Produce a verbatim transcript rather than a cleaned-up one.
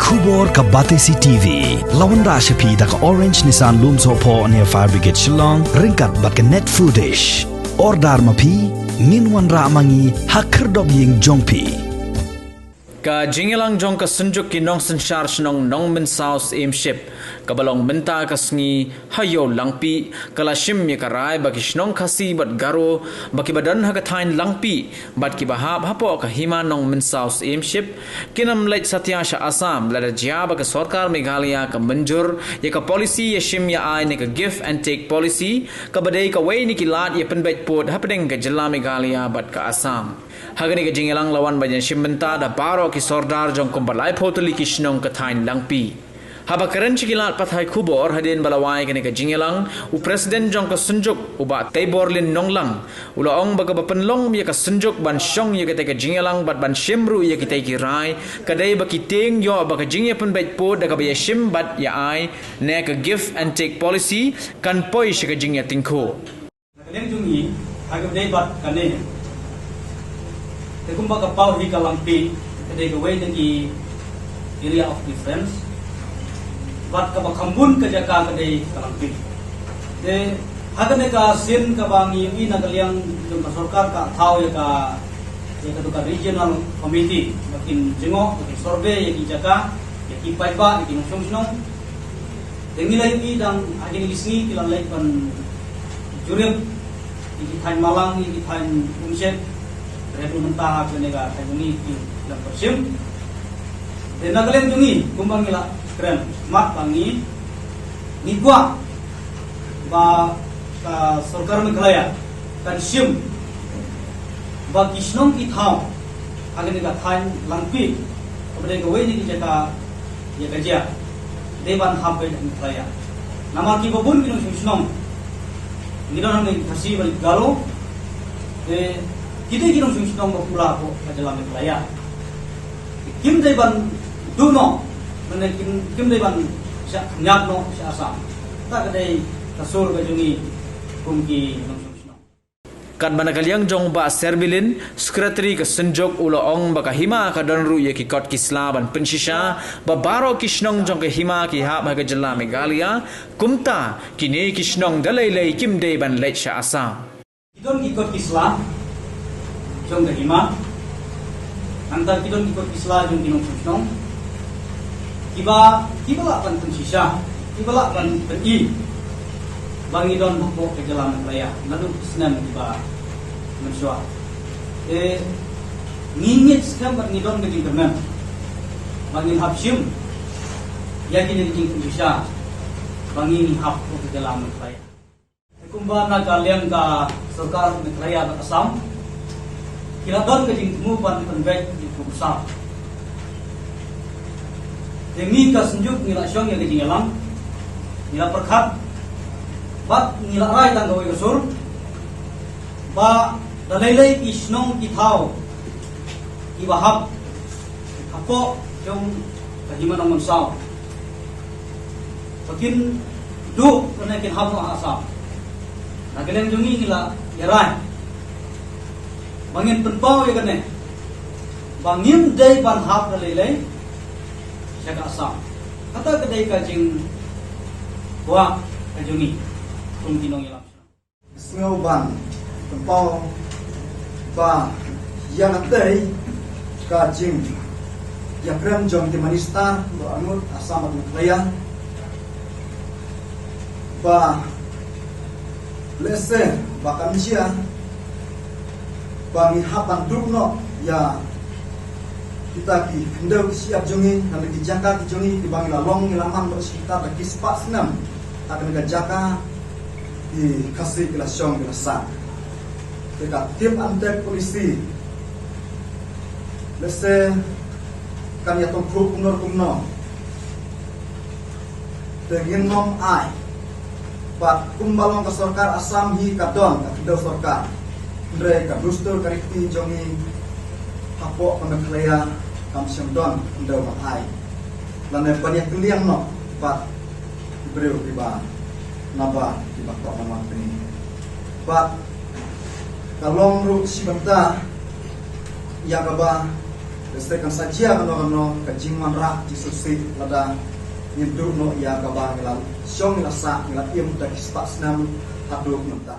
Khubor ka Batesi T V. La wanrah sha phi da ka Orange Nissan Lumsohphoh near Fire Brigade Shillong, ryngkat bad ka Net Foodish. Order ma phi, ngin wanrah ma ngi ha khyrdop ïing jong phi. Ka jingïalang jong ka Synjuk ki Nongsynshar Shnong Nongmynsaw Syiemship, kaba long mynta ka sngi ha Ïew Langpih, ka la shim ïa ka rai ba ki shnong Khasi bad Garo ba kiba don ha ka thaiñ Langpih bad kiba hap hapoh ka Hima Nongmynsaw Syiemship kin ym leit satia sha Assam lada jia ba ka sorkar Meghalaya ka mynjur ïa ka polisi ïashim ïa-ai ne ka give and take policy, kaba dei kawei na ki lad ïapynbeit pud hapdeng ka jylla Meghalaya bad ka Assam. Ha kane ka jingïalang la wan ban ïashim bynta da baroh ki sordar jong kumba laiphew tylli ki shnong ka thaiñ Langpih. Haba kren sha ki lad pathai khubor hadien ba la wai kane ka jingïalang, u President jong ka Synjuk, u Bah Teiborlin Nonglang, u la ong ba kaba pynlong ïa ka Synjuk ban shong ïa katei ka jingïalang bad ban shim ruh ïa kitei ki rai ka dei ba ki tieng ïoh ba ka jingïapynbeit pud da kaba ïashim bad ïa-ai ne ka give and take policy kan poi sha ka jingïatyngkhuh. Na ka liang jong ngi, ha kaba dei bad kane, te kumba ka paw hi ka Langpih ka dei kawei na ki area of difference, bad kaba kham bun ka jaka ka dei ka Langpih. Te ha kane ka sien kaba ngi ïohi na ka liang jong ka sorkar ka thaw ïa ka, ïa ka tu ka regional committee ba kin jngoh, ba kin survey ïa ki jaka, ïa ki paidbah, ïa ki nongshong shnong. Te ngi la ïohi dang ha kine ki sngi ki la leit ban jurip ïa ki thaiñ Malang, ïa ki thaiñ Umshet, te haduh mynta ha kane ka thaiñ jong ngi ki la pyrshim. Te na ka liang jong ngi kumba ngi la kren mat ba ngi, ngi kwah ba ka sorkar Meghalaya kan shim ba ki shnong ki thaw ha kane ka thaiñ Langpih, kaba dei kawei na ki jaka ïa ka jia, dei ban hap beit ha Meghalaya. Namar kiba bun ki nongshong shnong ngi don hangne ki Khasi bad ki Garo, te ki dei ki nongshong shnong ba pura hapoh ka jylla Meghalaya. Kim dei ban duh noh, mane kim, kim dei ban shah khynñiat noh sha Assam. Kata ka dei ka sur ka jong ngi kum ki nongshong shnong. Katba na ka liang jong Bah Serbilin, Secretary ka Synjuk, u la ong ba ka Hima ka don ruh ïa ki kot ki sla ban pynshisha ba baroh ki shnong jong ka Hima ki hap ha ka jylla Meghalaya, kumta kine ki shnong da lei lei kim dei ban leit sha Assam. Ki don ki kot ki sla jong ka Hima, nangta ki don ki kot ki sla jong ki nongshong shnong, kiba, kiba lah ban pynshisha, kiba lah ban pyni ba ngi don hapoh ka jylla Meghalaya naduh ki snem kiba mynshuwa. Te ngi ngeit skhem bad ngi don ka jingkyrmen ba ngin hap shim ïa kine ki jingpynshisha ba ngi, ngi hap hapoh ka jylla Meghalaya. Kumba na ka liang ka sorkar Meghalaya bad Assam ki la don ka jingthmu ban pynbeit ïa ka Assam. Te ngi ka Synjuk ngi la shong ïa ka jingïalang, ngi la pyrkhat bad ngi la rai tang kawei ka sur ba da lei lei ki shnong ki thaw kiba hap hapoh jong ka Hima Nongmynsaw ba kin duh kane kin hap noh ha Assam. Na ka liang jong ngi ngi la ïa rai ba ngin pynpaw ïa kane ba ngim dei ban hap da lei lei sha ka Assam. Kata ka dei ka jingkwah ka jong ngi kum ki nongïalam. Sngew ban pynpaw ba ïa katei ka jingïakren jong ki minister ba arngut Assam bad Meghalaya ba lehse ba kan jia ba ngi hap ban duh noh ïa kita ki khyndew ki shyiap jong ngi, na ki jaka ki jong ngi kiba ngi la long ngi la man ba shi kita da ki spah snem ha kane ka jaka ki Khasi ki la shong ki la sah. Te ka give and take policy lehse kan ïathuh kumno kumno. Te ngin nym ai. Bad kumba long ka sorkar Assam hi ka don ka khyndew sorkar. Hynrei ka dustur ka riti jong ngi hapoh ka Meghalaya kam shym don ka khyndew ban ai lane ban ïakylliang noh bad ki briew kiba naba kiba kwah ban wan pynïaid. Bad ka long ruh shi bynta ïa kaba Te kan sa jia kano kano ka jingwanrah jingsngewsih lada ngin duh noh ïa kaba ngi la shong, ngi la sah, ngi la im da ki spah snem haduh mynta.